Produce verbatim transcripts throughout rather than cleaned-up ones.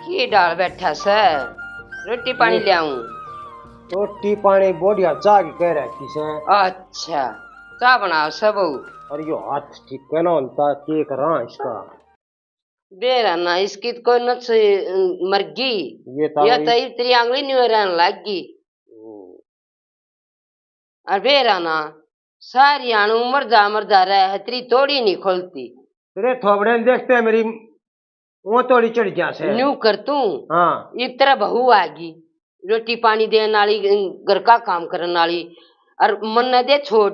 ये डाल बैठा से, रोटी पानी ले आऊं? रोटी पानी बोडिया चाह की कह रखी से। अच्छा, चाह बनाओ से बहू। अरे यो हाथ ठीक है ना होता, के करा इसका? बेरा ना, इसकी तो कोई नस, अ, मर गई। ये तो या वही तो इतरी आंगली नहीं रहने लग गई। हम्म। अरे बेरा ना, सारी आण उमर जा, मर जा रहे, हतरी तोड़ी नहीं खोलती। तेरे थोबड़े ने देखते हैं मेरी, वो तोड़ी चढ़ गया से। न्यू कर तू। हाँ। इब तेरा बहू आ गई, रोटी पानी देने वाली, घर का काम करने वाली, और मन न दे छोड़।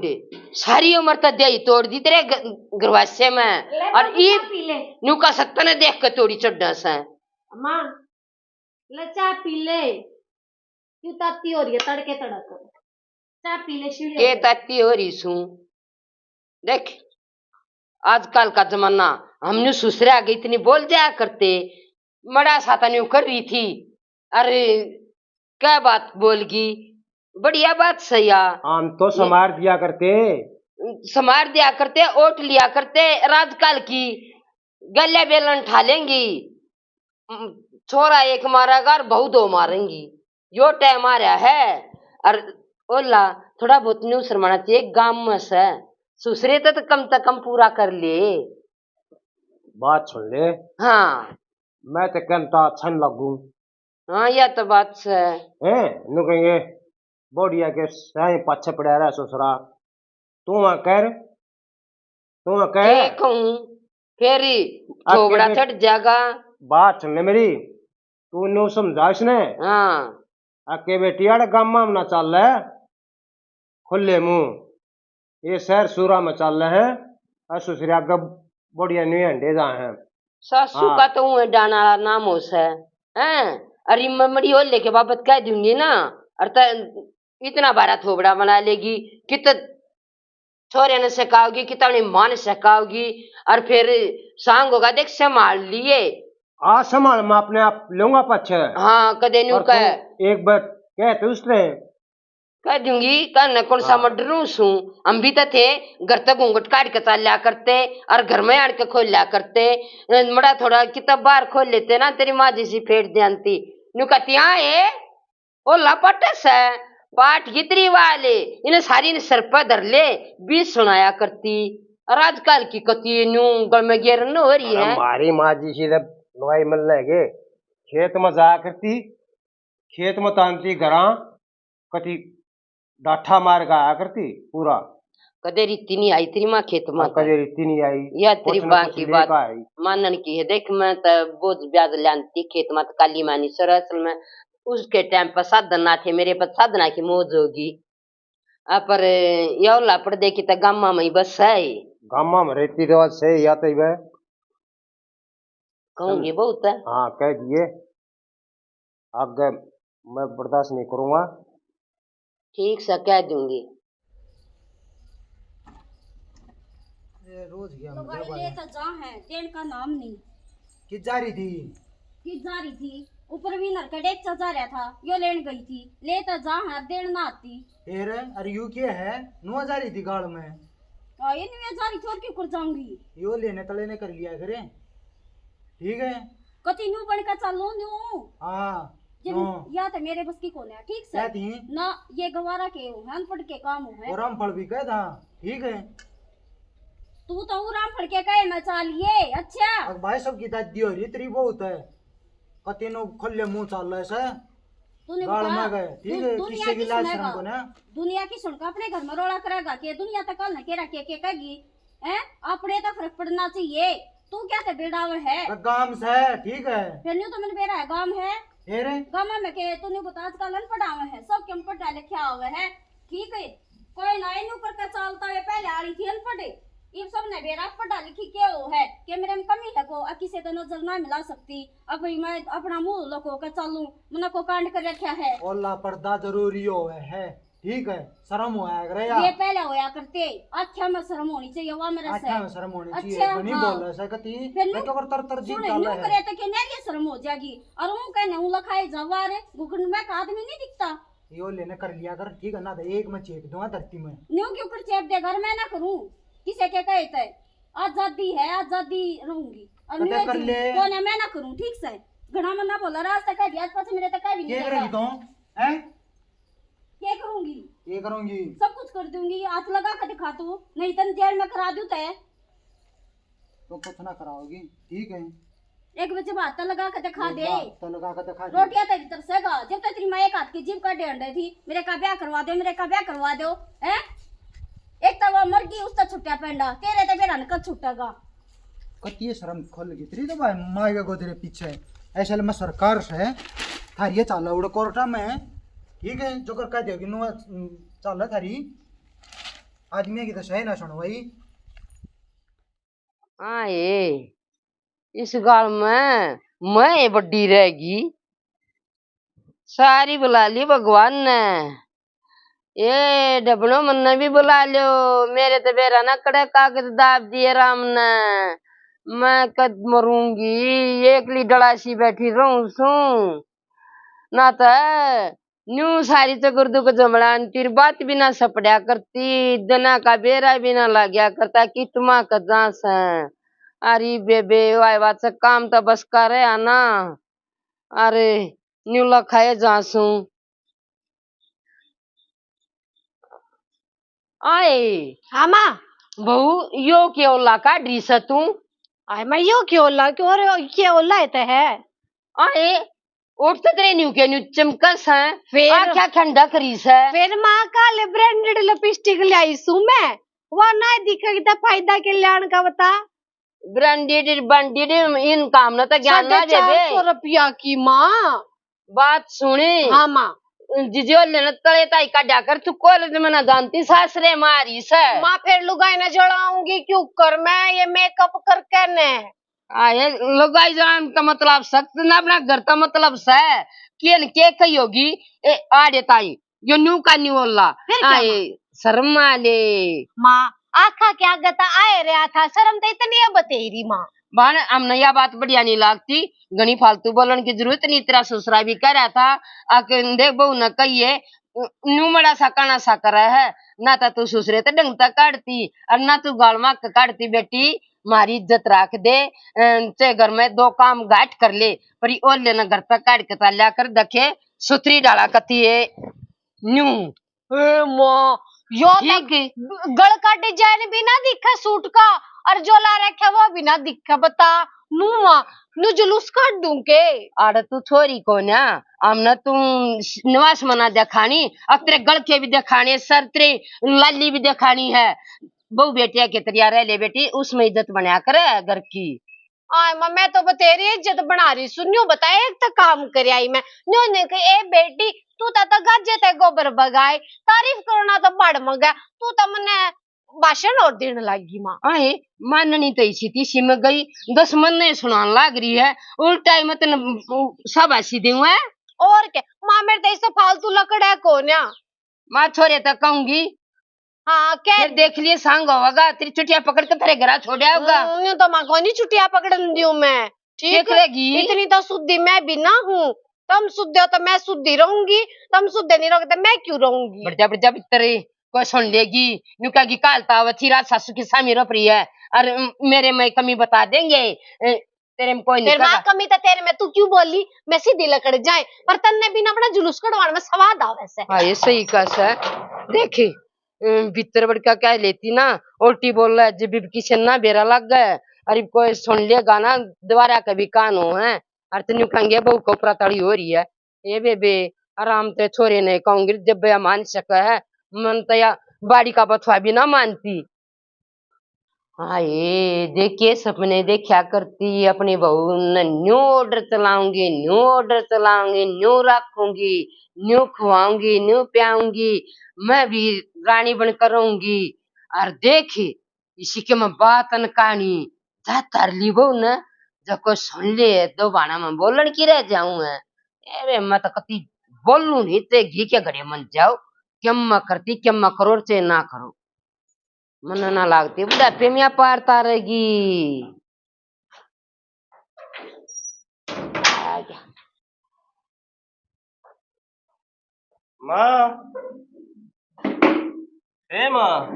सारी उम्र तो दे ही तोड़ दी तेरे ग-, घरवासे में। ले और बाबू, ईब चाय पी ले। न्यू का सत्ता ने देख के तोड़ी चढ़ना से। अम्मा, ले चाय पी ले। क्यों ताती हो रही है तड़के तड़क? चाय पी ले, सीढ़ी के उतर। ताती हो रही सूं? देख, आजकल का जमाना, हम न्यू ससुरे आगे इतनी बोल जाया करते, मड़ा सा तो न्यू कर रही थी। अरे, क्या बात बोल गई? बढ़िया बात सही आ। हम तो संभार दिया करते। संभार दिया करते, ओट लिया करते, और आजकल की गले बेलन ठा लेंगी। उम, छोरा एक मारेगा और बहू दो मारेंगी। यो टाइम आ रहा है। और ओला, थोड़ा बहुत न्यू शर्माना चाहिए, गांव में से। ससुरे तो, तो कम से कम पूरा कर ले। बात सुन ले। हाँ। मैं तो कहता अच्छा न लगू। हाँ, यह तो बात से। हैं? नु कहेंगे, "बोडिया के साए पाछे पड़ा रहा ससुरा। तू वहां कर, तू वहां कर।" के कहूं? फेर ही आ, थोबड़ा के चढ़ जाएगा। बात सुन ले मेरी, तू न्यू समझा इसने। हाँ। आके बेटी, आड़े गामा में ना चाल है, खुले मुंह। ये शहर सूरा में चाल है, और ससुरे आगे बोडिया न्यू हंडे जा है। सासू हाँ। का तो ऊहे डाना वाला नाम हो से, हैं? अरे ममड़ी हो लेके बाबत कह दूंगी ना, और त इतना बारा थोबड़ा बना लेगी कि तो छोरे ने सिखाओगी, कि तो अपनी माँ ने सिखाओगी, और फिर सांग होगा, देख संभाल लिए। आ संभाल, मैं अपने आप लूंगा पाछे। हाँ, कदे न्यू और कह। तू एक बार कह तो उसने। कह दूंगी, कह न कौन सा हाँ। मैं डरूं सूं? हम भी तो थे, घर तक घूंघट काट के चाल्या करते और घर में आन के खोल लिया करते। मड़ा थोड़ा कितना बाहर खोल लेते ना, तेरी माँ जैसी फेर दे आंती। न्यू कहती, "हाँ ए, ओ लपट से, पाठ कितरी वाले, इन्हें सारी ने सर पर धर ले, भी सुनाया करती।" और आजकल की कती न्यू गल में गेर न हो रही अरे है। हमारी माँ जी सी तो लुगाई मल लेगे, खेत में जाया करती, खेत में तानती घरां, कती डाठा मार के आया करती पूरा। कदे रीति नहीं आई तेरी माँ खेत में और तो। कदे रीति नहीं आई, या तेरी कुछ ना माँ कुछ की लेकर बात आई। मानन की है। देख, मैं तो बोझ ब्याज लानती खेत में, तो काली मानी सर असल में उसके टाइम पर साधन ना थे, मेरे पर साधना की मौज होगी। आ, पर यो लापड़ दे की तो गामा में ही बस है। गामा में रहती तो आज से या तो ही वह कहूंगी समझ। बहुत है। हाँ, कह दिए, आगे मैं बर्दाश्त नहीं करूंगा। ठीक से कह दूंगी। ये रोज गया तो मुझे भाई, ले तो जा है, देन का नाम नहीं। कि जा रही थी? कि जा रही थी? ऊपर विनर का डेचा जा रहा था, यो लेन गई थी। ले तो जा है, देन ना आती। फिर अरे यू के है, नुआ जा रही थी गाल में। आ, ये नुआ जा रही थी, और क्यों कर जाऊंगी? यो लेने तले ने कर लिया करे, ठीक है। कति न्यू बन के चालू न्यू। हाँ, ये न्यू। या तो मेरे बस की कोने है, ठीक से? क्या थी? ना, ये गवारा के हो, अनपढ़ के काम हो है। और रामफल भी कह था, ठीक है। तू तो वो रामफल के कहे मैं चालिए, अच्छा। अब भाई सब की दादी हो रही तेरी बहुत है। कति नो खुले मुंह चाल रहा है से। तूने गाल बता, में गए, ठीक दु-, है, दुनिया किससे की की लाज सुनेगा? शर्म को ना? दुनिया की सुनकर अपने घर में रोला करेगा के? दुनिया तो कल न के रखे के कहेगी, हैं? अपने तो फर्क पड़ना चाहिए। तू क्या से बेड़ावे है? तो गाम से, ठीक है। फिर न्यू तो मैंने बेरा है, गाम है। फिर? गामा में के तूने बता, आजकल अनपढ़ आवे है, सब के अनपढ़ लिखे आवे है, ठीक है। कोई ना, इन्नू करके चालता है, पहले आली थी अनपढ़, इब सब ने बेरा पढ़ा लिखी के हो है, के मेरे में कमी है को, अ, किसे तो नजर ना मिला सकती। अब भाई मैं अपना मुंह लुको के चालूं, मना को कांड कर रखा है। ओला पर्दा जरूरी होवे है, ठीक है, शर्म होया करे यार। ये पहले होया करते, आख्या में शर्म होनी चाहिए, वा मेरे से। आख्या में शर्म होनी चाहिए, अच्छा, नहीं हाँ। बोल सकती, फिर मैं न्यू, तो कर तर तर जी सुन, डाला न्यू है। करे तो के मेरी शर्म हो जाएगी, और वो कहने हूं लखाए जावा रे, घुघुन में का आदमी नहीं दिखता। यो लेने कर लिया कर, ठीक है ना, तो एक मैं चेप दूंगा धरती में। न्यू क्यों कर चेप देगा? मैं ना करूं, किसे के कहे तय? आजादी है, आजादी रहूंगी। और तो न्यू कर जी, ले। कोने मैं ना करूं, ठीक से? घणा मन्ना बोला, राज तक कह दिया, आज पाछे मेरे तक कह भी नहीं के करेगी कहता। तू? हैं? के करूंगी? के करूंगी? सब कुछ कर दूंगी, हाथ लगा के दिखा तू, नहीं तो जेल में करा दूं तै। तो कुछ ना कराओगी, ठीक है। एक बजे हाथ तो लगा के दिखा एक दे। बात तो लगा के दिखा दे। रोटियां तो भीतर से गा, जब तक तेरी माँ एक हाथ की जीभ काटे अंडे थी, मेरे का ब्याह करवा दो, मेरे का ब्याह करवा दो, हैं? एक तो वो मर गई, उसका छुट्टा पेंडा, तेरे तो बेरा का छुट्टेगा। कतिए शर्म खोल गई तेरी तो भाई, माँ के गोदरे पीछे। ऐसे ले मैं सरकार से थारी ये चाल उड़ कोर्टा में, ठीक है, जो कर कह देगी नु चाल थारी। आदमी की तो सही ना सुनो भाई। आए, इस गाल में मैं बड्डी रहेगी। सारी बुला ली भगवान ने। ए डबनो, मन्ने भी बुला लो। मेरे तो बेरा ना कड़े कागज दाब दिए राम ने। मैं कद मरूंगी, एकली डलासी बैठी रहूं सूं। ना तो न्यू सारी चकर दुख जमड़ा, तेरी बात भी ना सपड़या करती, दना का बेरा भी ना लाग्या करता, कि तुमा कजा से। अरे बेबे, वाई बात से काम तो बस कर रहा ना। अरे न्यू लखाए जासू। आए। हाँ माँ। बहू, यो के ओला काढ़ रही से तू? आए माँ, यो के ओला, क्यों रे, के ओला है ते है? आए, उठ तो तेरे न्यू के न्यू चमकस है। फिर? आ क्या खंडा करी से? फिर माँ, काले ब्रांडेड लिपस्टिक लाई सू मैं, वो ना दिखेगी तो फायदा के ल्याण का बता। ब्रांडेड ब्रांडेड इन काम ना तो ज्ञान ना साढ़े चार सौ देवे। रुपया की माँ। बात सुनी। हाँ माँ। जिजो लेना तले ताई का डाकर तू कॉलेज में ना जानती, सासरे मारी से। माँ फिर लुगाई ना जलाऊंगी क्यों कर मैं ये मेकअप करके ने। आ, ये लुगाई जलान का मतलब सख्त ना, अपना घर का मतलब से। कि इनके कही होगी, ए, आड़े ताई, यो न्यू का न्यू ओला। फिर क्या आए, माँ? शर्मा ले। माँ, आखा क्या गता आए रहा था, शर्म तो इतनी है बतेरी माँ। बाण, हमने या बात बढ़िया नहीं लागती, घणी फालतू बोलण की जरूरत नहीं। तेरा ससुरा भी कह रहा था, अक देख बहू न कहिए, न्यू मड़ा सा काना सा करे है, ना तो तू ससुरे ते ढंग तक काटती और ना तू गाल मार के काटती। बेटी, मारी इज्जत राख दे, अ, ते घर में दो काम घाट कर ले, पर ये ओले न घर तक काट के ताल्या कर देखे, सुथरी डाला कती है न्यू। ए माँ, यो तो ठीक है। गल का डिजाइन भी ना दिखे सूट का, और जो ला रखे वो भी ना दिखे। बता, नू माँ, नू जुलूस काट दूं के? अरे तू छोरी को ना, हमने तू निवास मना दिखानी, अब तेरे गल के भी दिखाने, सर तेरे लाली भी दिखानी है। बहू बेटिया के तरिया रह ले बेटी, उसमें इज्जत बनया करे घर की। आय माँ, मैं तो बतेरी इज्जत बना रही सू, न्यू बता, एक तो काम कर आई मैं, न्यू ने कही, ए बेटी, तू तो, तो गाजे ते गोबर बगाए, तारीफ करना तो बड़ मगा, तू तो मने भाषण और देने लागी माँ। आए, माननी तो इसी तीसी में गई, दस मन ने सुनान लाग रही है, उल्टा ही मत न, शाबाशी देऊँ है। और क्या माँ, मेरे तो इसे फालतू लकड़ा कोन्या। माँ छोरे तो कहूंगी, हाँ, कह फिर देख लिए, संग होगा, तेरी चुटिया पकड़ के तेरे घरा छोड़ आओगा। हम्म, न्यू तो माँ कोनी चुटिया पकड़न दियो मैं, ठीक? देख लेगी। इतनी तो शुद्धि मैं भी ना हूँ, तुम शुद्ध हो तो मैं शुद्धि रहूंगी, तुम शुद्ध नहीं रहोगे तो मैं क्यों रहूंगी? बढ़ जा, बढ़ जा भीतर, कोई सुन लेगी, न्यू कहेगी, "काल ताव थी रात सासू की सामी रो परी है, और मेरे में कमी बता देंगे।" अ, तेरे में कोई नहीं तेरे माँ कहा। कमी तो तेरे में, तू क्यों बोली? मैं सीधी लकड़ जाए, पर तन्ने भी ना अपना जुलूस कढ़वाण में स्वाद आवे से। हाँ, ये सही कहा से। देखी, अम, भीतर बड़ का कह लेती ना, उल्टी बोल रहा है, जब भी किसी ना बेरा लग गए, अरे कोई सुन लेगा ना, दोबारा कभी कान हो है, और तन्यू कहेंगे, "बहू को ऊपरा तड़ी हो रही है।" ए बेबे, आराम ते छोरे ने कहूंगी, जब या मान सके है, मन तो या बाड़ी का बथुआ भी ना मानती। हाय, देखे सपने देखा करती, अपनी बहू ने न्यू ऑर्डर चलाऊंगी, न्यू ऑर्डर चलाऊंगी, न्यू रखूंगी, न्यू खवाऊंगी, न्यू प्याऊंगी, मैं भी रानी बनकर रहूंगी। और देख, इसी के मैं बात न कहानी, जा धर ली बहू ने, जब कोई सुन ले, दो बाणा में बोलण की रह जाऊं है। अरे, मैं तो कती बोलूं नहीं, ते घी के घड़े मन जाओ, क्यों मैं करती, क्यों मैं करो, चाहे ना करो। मन्ने ना लागती बुढ़ापे में पार तारेगी। आ गया। माँ। ए माँ।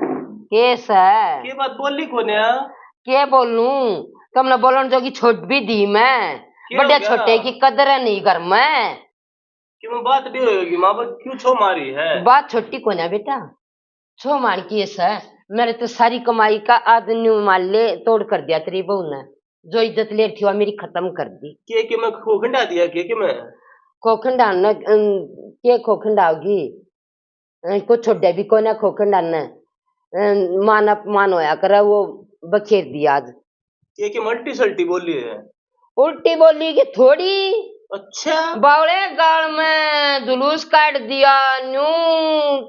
के सै? के बात बोली कोन्या? के बोलूं? तुमने बोलण जोगी छोड़ भी दी मैं। क्या हो बड़े गया? छोटे की कदर है नहीं घर में। क्यों, बात भी होगी माँ, बस क्यों छो मारी है? बात छोटी कोन्या बेटा, छो मार की है सर। मेरे तो सारी कमाई का आध न्यू माल ले तोड़ कर दिया तेरी बहू ने। जो इज्जत ले थी, वो मेरी खत्म कर दी। के, के मैं खोखंडा दिया, के, के मैं? खोखंडा न, अम, के खोखंडा होगी? अ, को छोड़े भी कोना खोखंडा ने। अ, मान अपमान होया करे, वो बखेर दिया आज। के, के मैं उल्टी सल्टी बोली है? उल्टी बोली कि थोड़ी। अच्छा। बावले गाल में जुलूस काट दिया, न्यू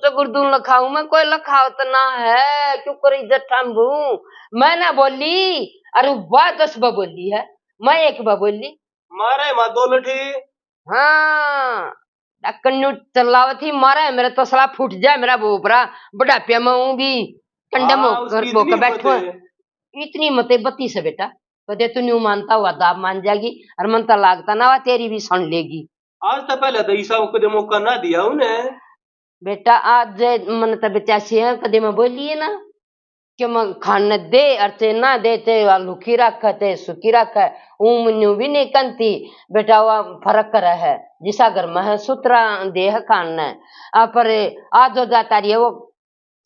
चगुरदू लखाऊ में कोई लखावत ना है, क्यों करी जठाम्बू। मैं ना बोली, अरे वाह दस ब बोली है, मैं एक ब बोली। मारे माँ दो लठी। हाँ, डकन्नू चलावत ही मारे, मेरा तसला फूट जाए, मेरा बोपरा बुढ़ापे में हूँ भी कंडम हाँ, होकर उसकी बोके इतनी बैठो हिम्मत है। है। इतनी मते बत्ती से बेटा, कदे तू न्यू मानता हुआ दाब मान जाएगी, और मन तो लागता ना हुआ तेरी भी सुन लेगी। आज तो पहले तो ईसा को कदे मौका ना दिया उन्हें। बेटा, आज जे मन तो बचासी है, कदे मैं बोली है ना, कि मैं खाने दे, और ते ना दे, ते लुकी रखे, ते सुखी रखे, ऊँ मन्नू भी नहीं कंती। बेटा, वो फर्क करे है, जिसा घर में है, सुतरा दे है खाने। आ, पर आज जो जाता रही है, वो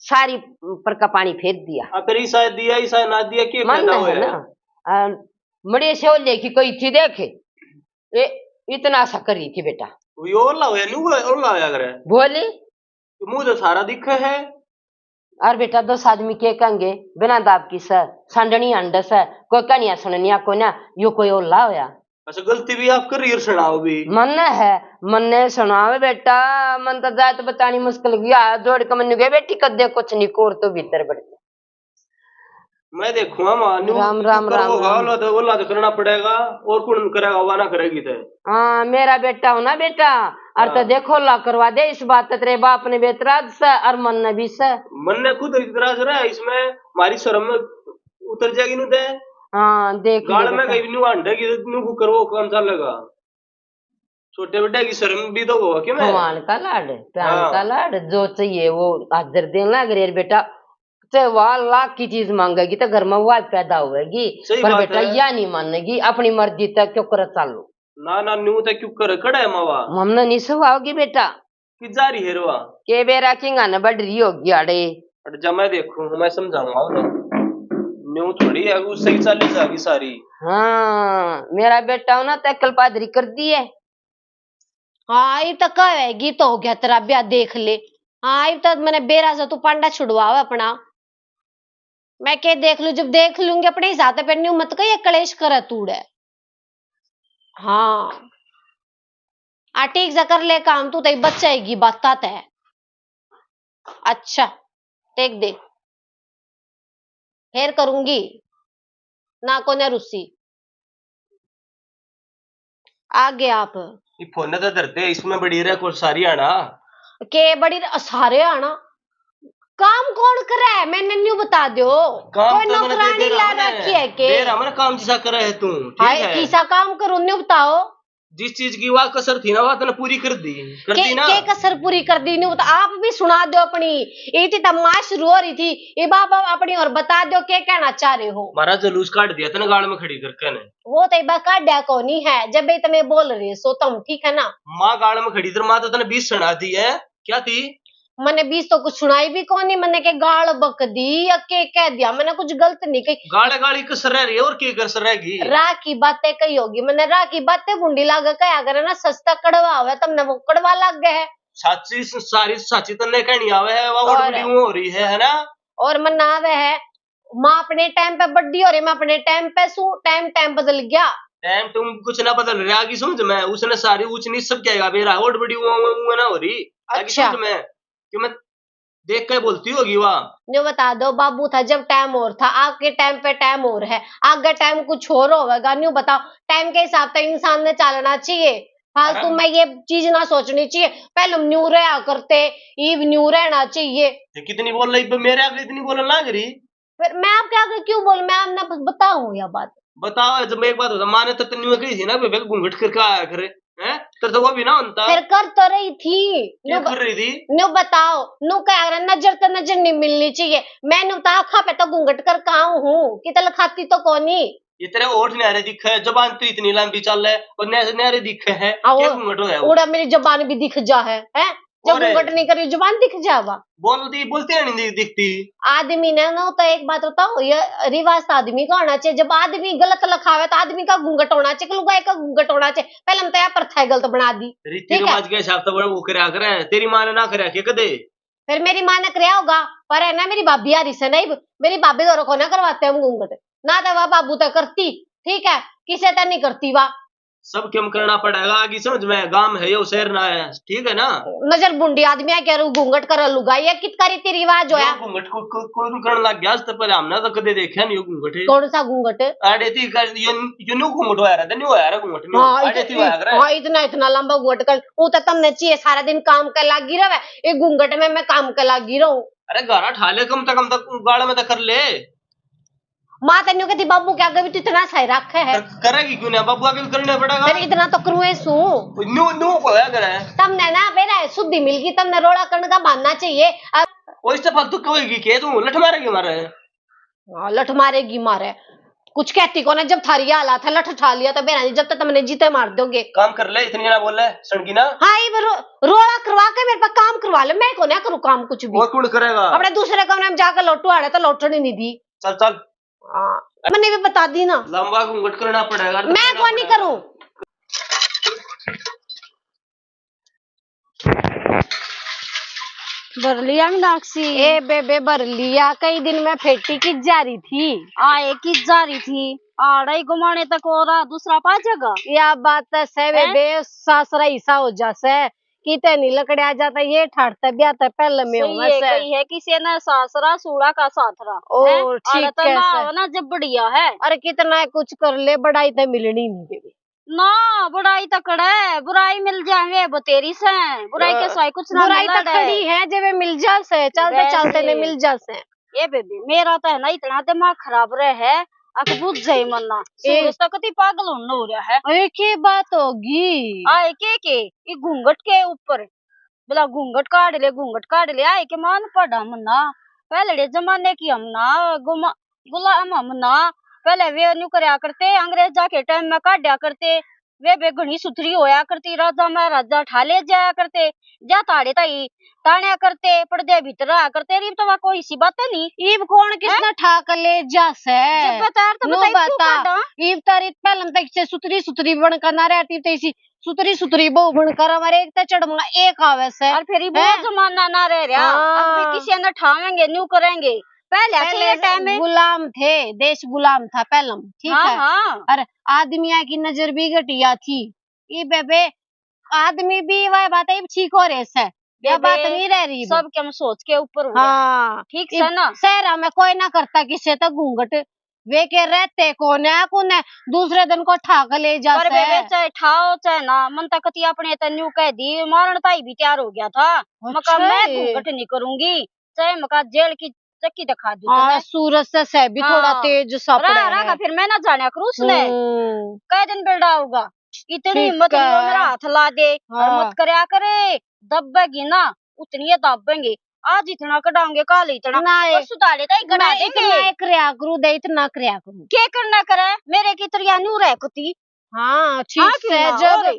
सारी पर का पानी फेर दिया। अगर ईसा दिया, ईसा ना दिया, के मन फायदा है होया? ना, आ, मड़े से वो लेखी कोई थी देखे, ए, इतना सा करी थी बेटा। वो ओला होया, न्यू ओला होया करे। बोली। तो मुंह तो सारा दिखे है। और बेटा, दस आदमी के कहेंगे, बिना दाब की से, सांडनी अंड से, कोई कहनिया सुननिया को ना, यो कोई ओला होया। अच्छा, गलती भी आप कर रही हो, सुनाओ भी। मन है, मन्ने सुनावे बेटा, मन तो जात बचानी मुश्किल गया, जोड़ के मन्नू गए, बेटी कदे कुछ नहीं कोर तो भीतर बढ़ गया। मैं देखूंगा माँ, न्यू राम, राम, ऊपर राम, वो राम। ओला तो, ओला तो करना पड़ेगा, और कौन करेगा, वो ना करेगी तो। हाँ, मेरा बेटा हो ना बेटा, और तो हाँ। देखो ला करवा दे इस बात तो तेरे बाप ने भी एतराज से और मन ने भी से। मन ने खुद एतराज रहा है इसमें, हमारी शर्म उतर जाएगी नु दे। हाँ, देख ले गाल में बेटा। कहीं न्यू अंडे की न्यू कुकर वो कौन सा लगा? छोटे बड़े की शर्म भी तो होगा कि मैं? भगवान का लाड, प्यार हाँ। का लाड, जो चाहिए वो हाजिर देने लग रहे बेटा। चाहे वह लाख की चीज मांगेगी तो घर में वह पैदा होगी, सही पर बात बेटा है। या नहीं मानेगी, अपनी मर्जी तक क्यों कर चालू। ना, ना, न्यू तक क्यों कर, कड़ा है मावा? हमने नहीं सुहाओगी बेटा। कि जा रही है रवा? के बेरा किंगा न बढ़ रही होगी आड़े। अरे जा मैं देखूं, मैं समझाऊंगा उन्हें। न्यू थोड़ी है, वो सही चाली जागी सारी। हाँ, मेरा बेटा हो ना, तै कल पादरी कर दी है। हाँ, इब तक कहेगी तो हो गया तेरा ब्याह, देख ले। हाँ, इब तक मैंने बेरा से तू पांडा छुड़वावे अपना। मैं के देख लूं, जब देख लूंगी अपने हिसाब से, फिर न्यू मत कहिए कलेश करे तूड़े। हाँ, आ ठीक से कर ले काम, तू तो बचाएगी बाता तै। अच्छा, देख दे, फिर करूंगी ना, कोने रुसी। आ गए आप। ये फोन तो धरते, इसमें बड़ी रे को सारी आना। के बड़ी रे, सारे आना? काम कौन करे है? मैंने न्यू बता दो। काम कोई तो मैंने दे नौकरानी दे ला रहा है। रखी है के? दे रहा मैंने काम, जिसा करे है तू, ठीक हाय, है? किसा काम करूं, न्यू बताओ। जिस चीज की वह कसर थी ना, वह तने पूरी कर दी, कर के, दी ना। के कसर पूरी कर दी, न्यू बता, आप भी सुना दो अपनी। ये थी तमाश रो रही थी, ये बाप अपनी और बता दो, के कहना चाह रहे हो? हमारा जुलूस काट दिया तने गाल में खड़ी करके ने। वो तो इबा काड्या कोनी है, जब भी तमे बोल रहे सो तुम, ठीक है ना? माँ गाल में खड़ी, तेरे माँ तो तने बीस सुना दी है, क्या थी? मैंने बीस तो कुछ सुनाई भी कोनी, मैंने के गाल बक दी या के कह दिया, मैंने कुछ गलत नहीं कही। गाल गाली कसर रह रही है और के कसर रहेगी? राह की बातें कही होगी, मैंने राह की बातें भूंडी लागे कहा करे ना, सस्ता कड़वा हुआ, तुमने वो कड़वा लाग गए है। साची स-, सारी साची तन्ने कहनी आवे है, वो और बड़ी हो रही है, है ना? और मन आवे है, माँ अपने टाइम पे बड्डी हो रही, मैं अपने टाइम पे सू, टाइम, टाइम बदल गया। टाइम तुम कुछ ना बदल रहा, आगी समझ में, उसने सारी ऊंच नीच सब क्या बेरा, और बड़ी हुआ, हुआ, हुआ ना हो रही, आगी अच्छा। समझ में, कि मैं देख के बोलती होगी वहाँ। न्यू बता दो, बाबू था जब टाइम और था, आगे टाइम पे टाइम और है, आगे टाइम कुछ और होगा, न्यू बताओ। टाइम के हिसाब से इंसान ने चलना चाहिए, फालतू हाँ। में ये चीज ना सोचनी चाहिए। पहले हम न्यू रहा करते, ईब न्यू रहना चाहिए। ये कितनी बोल रही, मेरे आगे इतनी बोलने लग रही। फिर मैं आपके आगे क्यों बोलूं? मैं आपने ब-, बताऊं या बात? बताओ, जब मैं एक बात बता, माँ ने तो तन्नू कही थी ना, "बेबे, घूंघट करके आया करे," हैं? तेरे तो वो भी ना होता। फिर कर तो रही थी। क्या न्यू ब-, कर रही थी? न्यू बताओ, न्यू कह रहा, "नजर तो नजर नहीं मिलनी चाहिए।" मैं न्यू तो आँखा पे तो घूंघट करके आऊं हूँ, कि तल खाती तो कोनी। ये तेरे ओठ न्यारे दिखे, जबान तो इतनी लंबी चल है और न्या-, न्यारे दिखे है। आओ। क्या घूंघट होया वो? उड़ा मेरी जबान भी दिख जा है, हैं? जब और घूंघट नहीं करी, जबान दिख जावा। बोलती, बोलती नहीं दि-, दिखती। आदमी ने ना, तो एक बात बताओ, ये रिवाज तो आदमी का होना चाहिए। जब आदमी गलत लखावे तो आदमी का घूंघट होना चाहिए कि लुगाई का घूंघट होना चाहिए? पहले हम तो यहाँ पर थे गलत बना दी, रीति ठीक है? रिवाज के हिसाब से वो करया करे। तेरी माँ ने ना करया के कदे? फिर मेरी माँ ने करया होगा, पर है ना, मेरी भाभी आ रही से नहीं, मेरी भाभी घरों को ना करवाते हम घूंघट, ना तो वह बाबू तक करती, ठीक है, किसे तक नहीं करती वा। सब क्यों करना पड़ेगा? आगे समझ में, गांव है यो, शहर ना है, ठीक है ना? नजर बुंडी आदमी है, कह रू घूंघट कर लुगाई है, कितका रीति रिवाज होया? यो घूंघट को, को, कौन करने लग गया? आज तक पहले हमने तो कदे देखा नहीं यो घूंघट। कौन सा घूंघट? आड़े थी कर, यो, यो न्यू घूंघट होया रहता, न्यू होया रहा घूंघट, न्यू। हाँ, आड़े इत-, थी होया करे। हाँ, इतना, इतना लंबा घूंघट कर, वो तो तमने चाहिए, सारा दिन काम के लागी रहे, एक घूंघट में मैं काम के लागी रहूं। अरे गारा ठा ले, कम से कम तक गाल में तो कर ले। माँ तन्यू कहती, बाबू के आगे भी तू इतना सही रखे है। कर-, करेगी क्यों ना? बाबू आगे भी करना पड़ेगा। फिर इतना तो करूँ सू। न्यू, न्यू को है करे। तमने ना बेरा है, शुद्धि मिल गई, तमने रोला करने का मानना चाहिए। अब वो इससे फालतू कहेगी के तू लठ मारेगी मारे? हाँ, लठ मारेगी मारे। कुछ कहती को ना, जब थारी ये हालत है, लठ उठा लिया तो बेरा जी, जब तक तमने जीते मार दोगे। काम कर ले, इतनी ना बोले, सड़की ना। हाँ, ये रो-, रोला करवा के मेरे पे काम करवा ले, मैं को ना करूँ काम कुछ भी। और कौन करेगा? अपने दूसरे कमरे में जाकर लोटू आड़े तो लोटने नहीं दी। चल, चल। हाँ, मैंने भी बता दी ना। लंबा घूंघट करना पड़ेगा, मैं करना को नहीं पड़ेगा। करूँ। भर लिया मीनाक्षी? ए बेबे, भर लिया। कई दिन में फेटी की जा रही थी। आए की जा रही थी, आड़ा ही घुमाने तक और आ, दूसरा पा जाएगा। या बात तो सही हैं? बेबे, सासरा ईसा हो जा से, किते नहीं लकड़े आ जाता, ये ठाट ते ब्याह ते पहले में सही होवे है, से। कही है किसी ने सासरा सूड़ा का साथरा, और हैं? ठीक आड़ा तो है ना से। आवे ना, जब बढ़िया है। अरे कितना कुछ कर ले, बड़ाई तो मिलनी नहीं बेबे। ना, बुराई तो खड़ा है, बुराई मिल जावे बतेरी से, बुराई के अ, सिवाय कुछ ना बुराई मिला तो दे। खड़ी है, जे वे मिल जा से, चलते वैसे। चलते ने मिल जा से। ए बेबे, मेरा तो है ना इतना दिमाग खराब रहे है, अक बुझ जाए मन्ना। ए। सूरज तो कति पागल होने हो रहा है। अरे, के बात होगी? आए के के? ई घूंघट के ऊपर। बोला, "घूंघट काढ़ ले, घूंघट काढ़ ले।" आए के मान पड़ा मन्ना। पहले जमाने की हम ना गुमा-, गुलाम हम ना। पहले वे न्यू करया करते, अंग्रेजा के टाइम में काढ़या करते। वे, वे घणी सुथरी होया करती, राजा महाराजा ठा ले जाया करते, जा ताड़े ताई ताण्या करते, पर्दे भीतर रहा करते। रीब तो वा कोई सी बात नहीं। ईब कौन किसने हैं? ठा कर ले जा से? जब बता तो नो बताई, क्यों बता। काढ़ा? ईब तारी पहले तक से सुथरी सुथरी बन का ना रहती, तो इसी सुथरी सुथरी बहू बनकर हमारे एक ते चढ़मा एक आवे से। और फिर ये हैं? बहुत जमाना ना रह रहा। हाँ। अब भी किसी ने ठावेंगे, न्यू करेंगे। पहले ऐसे पहले ये टाइम है। गुलाम थे, देश गुलाम था पहले, ठीक हाँ, है? हाँ। और आदमिया की नजर भी घटिया थी। ये बेबे, आदमी भी वह बात है, ठीक हो रहे से। या बेबे, बात नहीं रह रही। सब के हम सोच के ऊपर हो रहा है। हाँ। ठीक से ना? शहर में कोई ना करता किसी तक घूंघट। वे के रहते कोने, कोने दूसरे दिन को ठा के ले जा पर से। बेबे, चाहे ठाओ चाहे ना, मन तक कती अपने ते न्यू कह दी, मारण ताई भी तैयार हो गया था। मका अच्छा मैं है। घूंघट नहीं करूंगी, चाहे मका जेल की चक्की दिखा दू हाँ, तने। सूरज से, से भी थोड़ा हाँ। तेज सा पड़ा है। फिर मैं ना जाने करूँ उसने। हम्म। कै दिन बेलड़ा होगा, इतनी हिम्मत नहीं हो मेरा हाथ ला दे। और हाँ। मत करया करे, दबेगी ना, उतनी ये दाबेंगे। आज इतना कढ़ाऊंगे, काल इतना। ना, ए, परसों दाड़े ताई कढ़ा मैं देंगे। इतना एक रहा करूँ दे, इतना करया करूँ। के करना करे? मेरे की तरिया न्यू रह कुती। हाँ, ठीक हाँ, क्यों से, ना? जब और?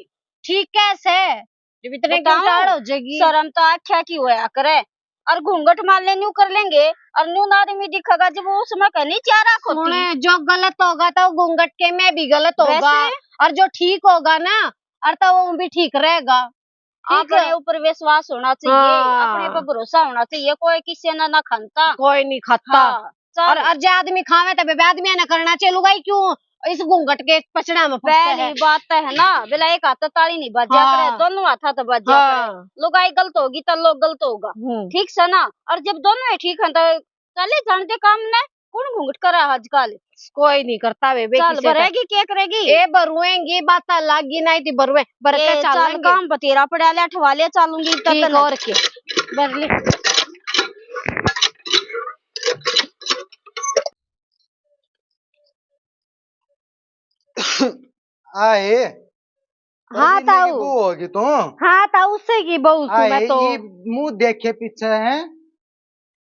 ठीक कैसे? जब इतने बताऊं? घंटाल हो जाएगी। शर्म तो आख्या की होया करे। और घूंघट मार ले, न्यू कर लेंगे। और न्यू ना आदमी दिखेगा, जब वो उसमें कहनी चारा खोती। सुने, जो गलत होगा तो घूंघट के में भी गलत होगा। वैसे? और जो ठीक होगा ना, और तो वो भी ठीक रहेगा। ठीक अपने है। ऊपर विश्वास होना चाहिए, हाँ। अपने पर भरोसा होना चाहिए, कोई किसी ने ना खानता। कोई नहीं खाता। हाँ, चल। और, और जे आदमी खावे तो बेबे आदमी ने करना चाहिए, लुगाई क्यों इस घूंघट के पचड़ा में फंसते पहली हैं? बात तो है ना, बेला एक हाथ ताली नहीं बाजा हाँ। करे, दोनों हाथा तो बाजा हाँ। करे। लुगाई गलत होगी तो लोग गलत होगा, हम्म। ठीक से ना? और जब दोनों ही ठीक हैं तो चले जान दे काम ने, कौन घूंघट करा आजकल? कोई नहीं करता बेबे, चल, किसी का। भरेगी, के करेगी? ए, भरुएंगी, बात लागी नहीं थी, भरुए, भर के ए, चल, चालेंगे। काम बतेरा पड़ा ले, अठवा ले, चालूंगी तब ठीक, तक। और के? भर ले। आए। हाँ, ताऊ। बहू होगी तू? हाँ, ताऊ, उससे की बहू सू मैं तो। ये मुंह देखे पीछे है।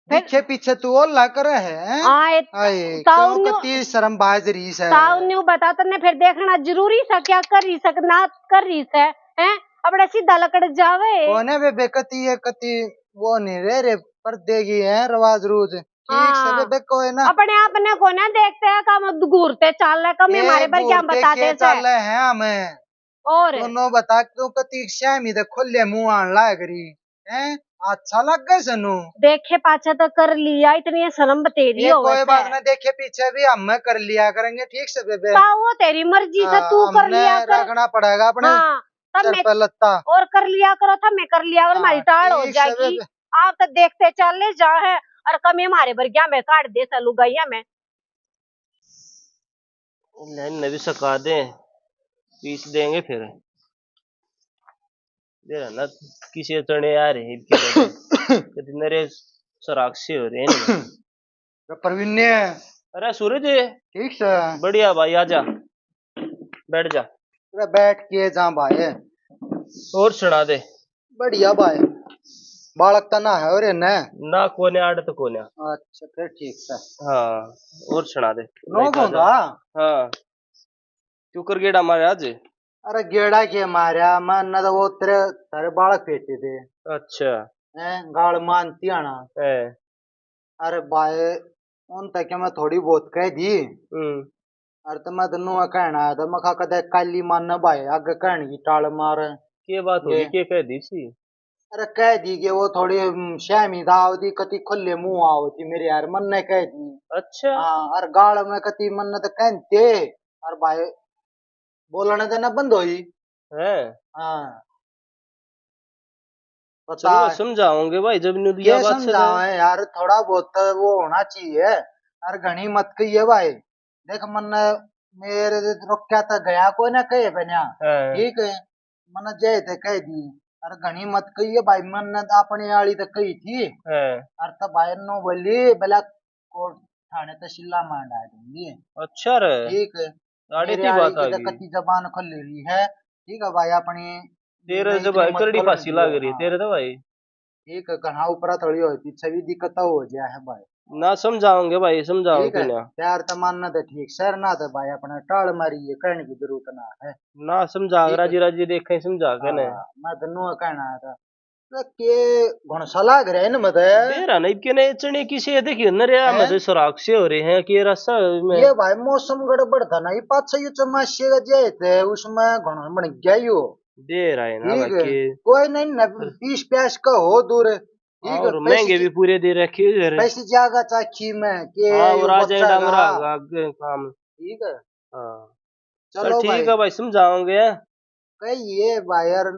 फिर पीछे पीछे तू ओला करे है, हैं? हाँ, ए, आए, ताऊ क्यों न्यू, कती शर्म बाज रही से? ताऊ न्यू बता, तन्ने फिर देखना जरूरी से, क्या कर रही से, ना कर रही से, हैं? अपने सीधा लकड़ जावे। कोने बेबे, कती है, कती वो नहीं रह रे, पर्दे की है रवाज रूज। ठीक से हाँ। बेबे, कोई ना। अपने आप ने कोने देखते हैं, काम घूरते चाल रहे, कमी ए, हमारे पर क्या घूरते बता के दे से? चाल रहे हैं हमें। और दोनों बता, क्यों कती श्यामी दे खोले मुंह आन लाग रही हैं? अच्छा लग गए सनु। देखे पाछे तो कर लिया, इतनी शर्म तेरी ये हो कोई बात ना, देखे पीछे भी हम कर लिया करेंगे, ठीक से बेबे? ताऊ, वो तेरी मर्जी से हाँ, तू कर लिया कर। रखना पड़ेगा अपने हाँ, तब सर मैं पे लत्ता। और कर लिया करो, तब मैं कर लिया और हाँ, हमारी टाल हो ठीक से जाएगी। बेबे। आप तो देखते चले जा है और कमी हमारे बरगिया में काट दे से लुगाइया में। इन्हें भी सका दे, पीस देंगे फिर। दे ना किसी चने आ रहे हैं इनके लगे। कदी मेरे सराग से हो रहे हैं। अरे प्रवीण ने। अरे सूरज। ठीक से। बढ़िया भाई, आजा, बैठ जा। अरे बैठ के जा भाई। और सुना दे। बढ़िया भाई। बालक तो ना है और ने? ना, कोने आड़ तो कोने। अच्छा, फिर ठीक से। हाँ, और सुना दे। नो भाई, आजा। हाँ। क्यों कर गेड़ा मारे आज? अरे गेड़ा के मारया, मैंने तो वो तेरे, तेरे बालक फेंके थे। अच्छा। हैं, गाल मानती आना। हैं। अरे भाई, उन तक मैं थोड़ी बहुत कह दी। हम्म। अरे तो मैं तो नुआ कहना आया था, मैं कहा कदे काली मान ना भाई, आगे कहने की टाल मार। के बात होगी, ये के कह दी सी? अरे कह दी कि वो थोड़ी, हम्म, श्यामी दाव दी, कती खुले मुंह आओ थी मेरे यार, मन ने कह दी। अच्छा। हाँ, अरे गाल में कती मन ने तो कहते, अरे भाई बोलने तो ना बंद होई। है। हाँ। चलो, बता। समझाओगे भाई, जब न्यू दिया के बात से तो। समझावे यार, थोड़ा बहुत तो वो होना चाहिए। अरे घणी मत कहिए भाई, देख मन मेरे रोक्या तो गया कोई ना कहे बन्या। हाँ। ठीक है, मन जय ते कह दी। अरे घणी मत कहिए भाई, मन ने तो अपने आली तो कही थी। हाँ। अरे तो भाई नो बोली, भला कोर्ट थाने तहसीला में डाल दूंगी। अच्छा रे। ठीक है। आड़े मेरे की आली बात की आ तो गई। कति जबान खुल रही है। ठीक है भाई, अपनी तेरे नहीं तो इतनी भाई मत करड़ी खोल फांसी दियो। लाग रही है, हाँ। तेरे तो भाई। ठीक है, कहाँ ऊपरा थोड़ी हो, पीछे भी दिक्कत तो हो गया है भाई। ना समझाओगे भाई, समझाओ ठीक है, क्यों ना? प्यार तो मानना तो ठीक, सर ना तो भाई अपना टाल मारी, ये कहने की जरूरत ना है। ना समझा, ठीक है। राजी राजी देखे, समझा के ने। हाँ, मैं तो नो कहना था। तो के घुणसा लाग रहा है ना मत? बेरा नहीं के ने चने किसे देखिए नरिया हैं? मजे सुराग से हो रहे हैं, के रसा में। ये भाई मौसम गड़बड़ था ना, ये पाछा ये चमाशे का जे थे, उसमें घुण बन गया यो। दे रहा है ना ठीक है। बाकी। कोई नहीं ना, पीस प्यास का हो दूर। ठीक है, और पैसे महंगे भी पूरे दे रखे हैं घर। पैसे जागा चाखी में के हाँ, यो और आ बच्चा जाएगा का। मेरा आगे काम। ठीक है। हाँ। चलो चल ठीक भाई। है भाई, समझाओगे। कहिए भाई यार,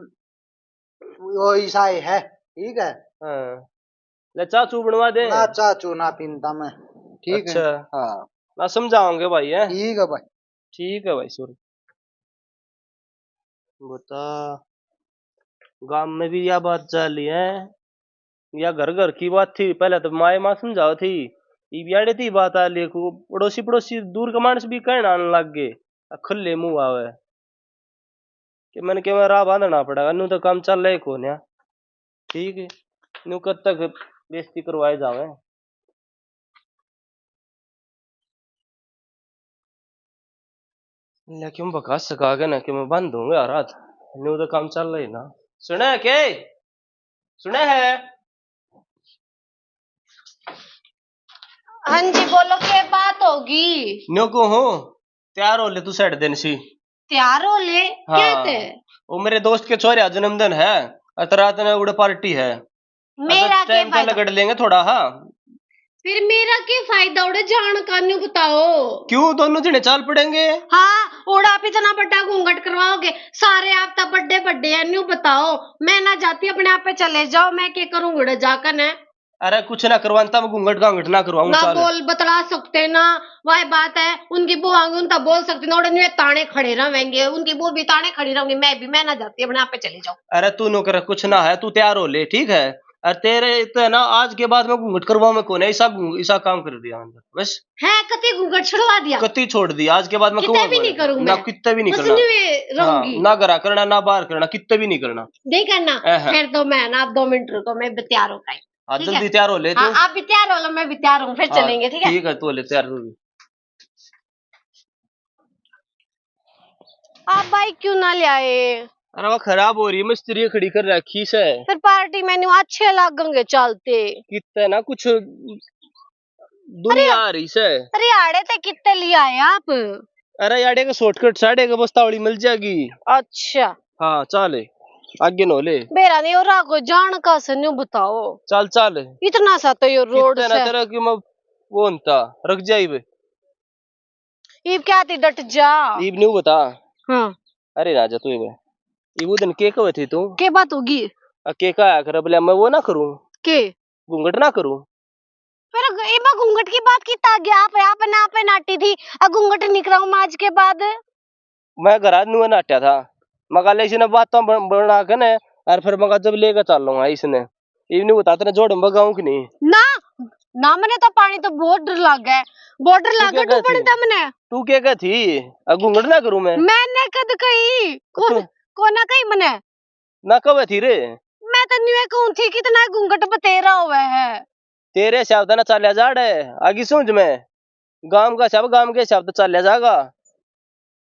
वो ईसाई है, ठीक है। हाँ। ले चाचू बनवा दे। ना चाचू ना पीनता मैं, ठीक है। अच्छा। हाँ। ना समझाओगे भाई, है? ठीक है भाई। ठीक है भाई, सॉरी। बता, गांव में भी या बात चाली है, या घर घर की बात थी। पहले तो माए माँ समझाओ थी, इब याड़े थी बात आ ले को, पड़ोसी पड़ोसी दूर के मानस भी कहना आने लग गए, आ खुले मुंह आवे कि मैंने क्या राह बांधना पड़ेगा, न्यू तो काम चल रहे कोन्या। ठीक है, न्यू कब तक बेइज्जती करवाए जावे। लेकिन बका सका के ना कि मैं बंद दूंगा यार, आज न्यू तो काम चल रही ना। सुने है के? सुने है? हाँ जी, बोलो, के बात होगी? न्यू को हूँ, तैयार हो ले तू, सेठ दिन सी। तैयार हो ले? हाँ। क्या थे? वो मेरे दोस्त के छोरे का जन्मदिन है, और रात ने उड़े पार्टी है। मेरा के फायदा? लगड़ लेंगे थोड़ा, हाँ। फिर मेरा के फायदा उड़े जान का, न्यू बताओ। क्यों, दोनों जने चाल पड़ेंगे। हाँ, उड़ा आप इतना बड़ा घूंघट करवाओगे, सारे आप तो बड़े बड़े हैं, न्यू बताओ। मैं ना जाती, अपने आप पे चले जाओ, मैं के करूँ उड़े जाकर ने। अरे कुछ ना करवाता, मैं घूंघट घांघट ना करवाऊँ, ना चाल। बोल बतला सकते ना, वही बात है, उनकी बहू आएंगी, उनका बोल सकते ना, उड़े न्यू ताने खड़े रहेंगे, उनकी बहू भी ताने खड़ी रहेंगी, मैं भी, मैं ना जाती, अपने आप पे चले जाओ। अरे तू नो करे, कुछ ना है, तू तैयार हो ले, ठीक है। और तेरे तो है ना, आज के बाद मैं घूंघट करवा में कोने, ऐसा घूं-, ऐसा काम कर दिया मैंने, बस। है, कति घूंघट छुड़वा दिया? कति छोड़ दिया, आज के बाद मैं कितने कहूँगा भी कोने। नहीं करूँ ना, मैं। कितने भी नहीं बस करना। न्यू हाँ, रहूंगी। ना घरा करना, ना बाहर करना, कितने भी नहीं करना। नहीं करना? अहं। फिर तो मैं ना, दो मिनट रुको, मैं तैयार हो गई। हाँ, ठीक है। जल्दी तैयार हो ले हाँ, तू। आप भी तैयार हो लो, मैं भी तैयार हूँ, फिर हाँ, चलेंगे, ठीक है? ठीक है, तू हो ले तैयार, तू भी। आप बाइक क्यों ना ले आए? अरे, वो खराब हो रही है, मिस्त्री खड़ी कर रखी से। फिर पार्टी में न्यू अच्छे लागेंगे चलते। कितने ना कुछ दुनिया अरे, आ रही से। अरे, आड़े ते कितने ले आए आप? अरे, आड़े के शॉर्टकट साढ़े के बस्तावली मिल जाएगी। अच्छा। हाँ, चल, आगे नो ले। बेरा नहीं हो रहा, कोई जान का से न्यू बताओ। चल, चल। इतना सा तो यो रोड कितने ना से। तेरा कि मैं वो होता, रुक जाई बे। इब क्या थी, डट जा। इब न्यू बता। हाँ। अरे राजा, तू इब, इब वो दिन के कहे थी तू? के बात होगी? आ, के कहा कर, बोले मैं वो ना करूँ। के? घूंघट ना करूँ। फिर ग-, इब घूंघट की बात की ता गया, आप, आप ना, आप नाटी थी, आ घूंघट निकराऊं मैं आज के बाद। मैं घर न्यू नाट्या था, मगा ले इसने बातों बन-, बना के ने, और फिर मगा जब लेके चल लूंगा इसने। इब न्यू बता, तने जोड़ में बगाऊं कि नहीं? ना, ना, मने तो पानी तो बहुत डर लागे, बहुत डर तू लागे क्या कहती? डूबण ते मने। तू क्या कहती? आ घूंघट ना करूं मैं। मैंने कद कही? कौन, तू कोना कही मने? ना कहे थी रे। मैं तो न्यू कहूं थी, कितना घूंघट बतेरा हुआ है। तेरे हिसाब से ना चाल्या जाड़े, आगी सूझ में। गाम का सब गाम के हिसाब से चाल्या जागा।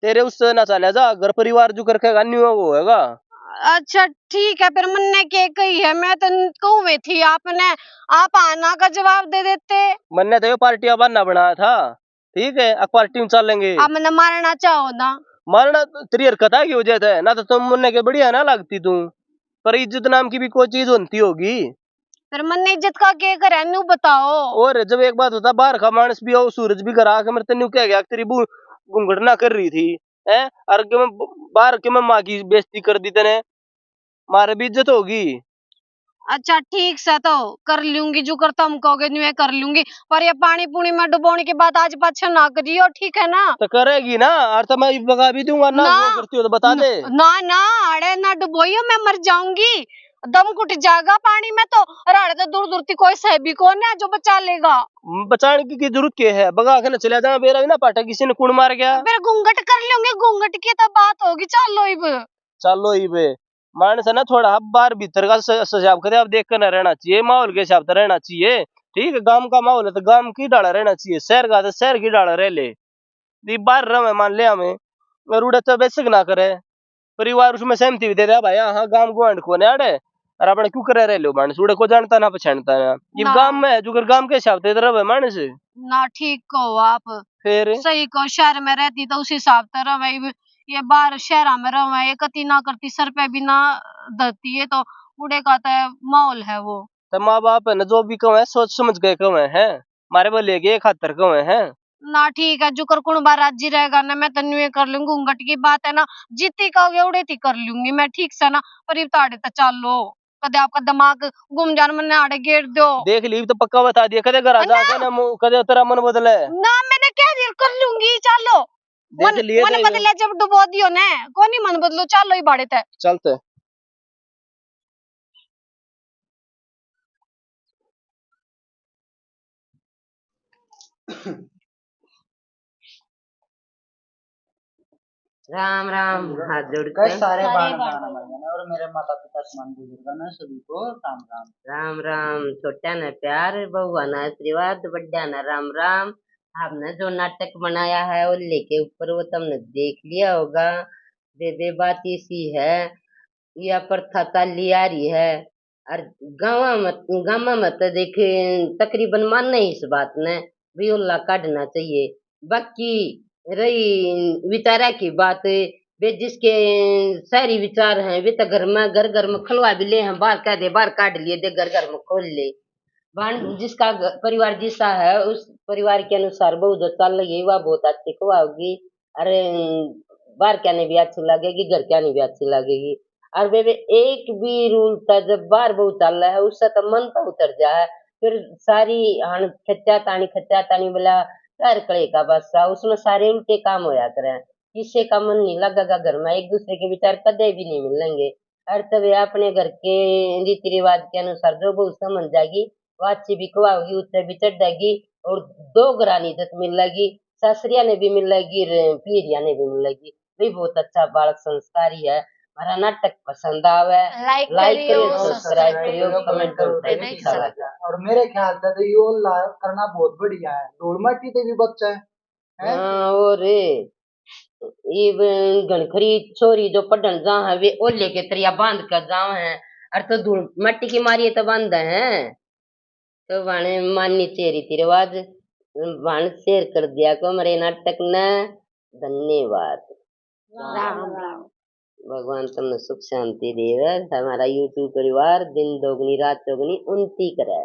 तेरे उससे ना चाल्या जा, घर परिवार जो करके न्यू वो होएगा। अच्छा, ठीक है, फिर मन्ने के कही है, मैं तो कहूं वे थी आपने, आप आना का जवाब दे देते। मन्ने तो ये पार्टी का बहाना बनाया था, ठीक है, अब पार्टी में चलेंगे। आप मन्ने मारना चाहो ना? मारना तो तेरी हरकत आ गई हो जाता है ना, तो तुम मन्ने के बढ़िया ना लगती तू, पर इज्जत नाम की भी कोई चीज होती होगी। फिर मन्ने इज्जत का के करे, न्यू बताओ। और जब एक बात होता, बाहर का मानस भी हो, सूरज भी घर आके मेरे ते न्यू कह गया कि तेरी बू घूंघट ना कर रही थी, हैं? और के मैं ब-, बाहर के मैं माँ की बेइज्जती कर दी तने, मारे भी इज्जत होगी। अच्छा, ठीक से तो कर लूंगी, जो कर तुम कहोगे, न्यू कर लूंगी, पर ये पानी पुनी में डुबोने के बाद आज पाछे ना करियो, ठीक है ना? तो करेगी ना, और तो मैं बगा भी दूंगा ना, ना। वो करती हो तो बता न-, दे। ना, ना, अरे ना डुबोइयो, मैं मर जाऊंगी। दम घुट जाएगा पानी में तो, और आड़े तो दूर दूर ती कोई सै भी कौन है जो बचा लेगा। बचाने की, की जरूरत के है? बगा के ना चला जाना, बेरा भी ना पाटा किसी ने कुण मार गया। फिर घूंघट कर लेंगे, घूंघट की तो बात होगी। चलो इब। चलो इब। मानस है ना, थोड़ा बाहर भीतर का स-, हिसाब किताब देख कर ना रहना चाहिए, माहौल के हिसाब से रहना चाहिए। ठीक है, गांव का माहौल है तो गांव की ढाला रहना चाहिए, शहर का तो शहर की ढाला रह ले। ये बाहर रहे, मान ले हमें, और उड़े तो बेशक ना करे, परिवार उसमें सहमति भी दे दे, "भाई, हाँ, गांव गुआंढ को ने आड़े, और अपने क्यों करे रह लो मानस, उड़े को जानता ना पहचानता ना।" ये ना। गांव में है, जो कर गांव के हिसाब से रहे मानस। ना, ठीक कहो आप। फिर? सही कहो, शहर में रहती तो उस हिसाब से रहे, ये बाहर शहर में रहे, ये कति ना करती, सर पे भी ना धरती, ये तो उड़े का तो माहौल है वो। तो माँ बाप है ना, जो भी कहें, सोच समझ के कहें हैं, मारे भले के खातर कहें हैं। ना, ठीक है, जुकर कुण बार राजी रहेगा ना, मैं तो न्यू कर लूंगी, घूंघट की बात है ना, जितनी कहोगे उड़े थी कर लूंगी मैं, ठीक से ना, पर इब ताड़े तो चालो, कदे आपका दिमाग घूम जान, मन्ने आड़े गेर दो। देख ली तो पक्का बता दिया, कदे घर आ कदे? जाके ना मु-, कदे तेरा मन बदले। ना, मैंने क्या दिया, कर लूंगी, चालो। देख मन, लिए मन तो बदले जब डुबो दियो ने, कोनी मन बदलो, चालो ही बाड़े ते। चलते। राम राम, हाथ जोड़ के। कई सारे सारे बाण बाण बाण बाण। और मेरे माता पिता समान बुजुर्गों ने सभी को राम राम। राम राम, छोटा ने प्यार, बहुआ ने आशीर्वाद, बड्डा ने राम राम। आपने जो नाटक बनाया है ओले के ऊपर, वो तुमने देख लिया होगा। बेबे, बात इसी है, यह प्रथा चाली आ रही है। और गाँव में, गाँव में तो देखे तकरीबन माने इस बात ने भी ओला काढ़ना चाहिए। बाकी रही विचारा की बात, वे जिसके शहरी विचार हैं, वे तो घर में, घर घर में खुलवा भी ले हैं, बाहर कह दे, बाहर काढ़ लिए दे, घर घर में खोल ले। बाण-, जिसका घ-, परिवार जिसा है, उस परिवार के अनुसार बहू जो चल रही है, वह बहुत अच्छी खुआओगी। अरे, बाहर क्या ने भी अच्छी लगेगी, घर क्या ने भी अच्छी लगेगी। और वे, वे एक भी रूल था, जब बाहर बहू चल रहा है, उससे तो मन तो उतर जा है। फिर सारी हन खच्चा तानी, खच्चा तानी बोला, घर कले का बादशाह, उसमें सारे उल्टे काम होया करे। किसी का मन नहीं लगेगा घर में, एक दूसरे के विचार कदे भी नहीं मिलेंगे। और तब अपने घर के रीति रिवाज के अनुसार जो बहू समझ जाएगी, वो अच्छी भी कहवाओगी, ऊंचे भी चढ़ जाएगी और दो घरां की इज्जत मिलेगी, सासरिया ने भी मिलेगी, रे-, पीरिया ने भी मिलेगी। भी बहुत अच्छा बालक संस्कारी है। हमारा नाटक पसंद आवे, like करियो, subscribe करियो, comment करियो, अच्छा लगे। और मेरे ख्याल से तो यो ला करना बहुत बढ़िया है, धूल माटी ते भी बचे है। हाँ, और इब घणखरी छोरी जो पढ़न जा है, वे ओले के तरिया बांध कर जाव है, और तो धूल माटी की मारी तो बांधे हैं। तो वाने माननी चाहिए रीति रिवाज, वान share कर दिया को मेरे नाटक ने। धन्यवाद। राम राम। भगवान तुमने सुख शांति देवे, हमारा YouTube परिवार दिन दोगुनी रात चौगुनी उन्नति करे।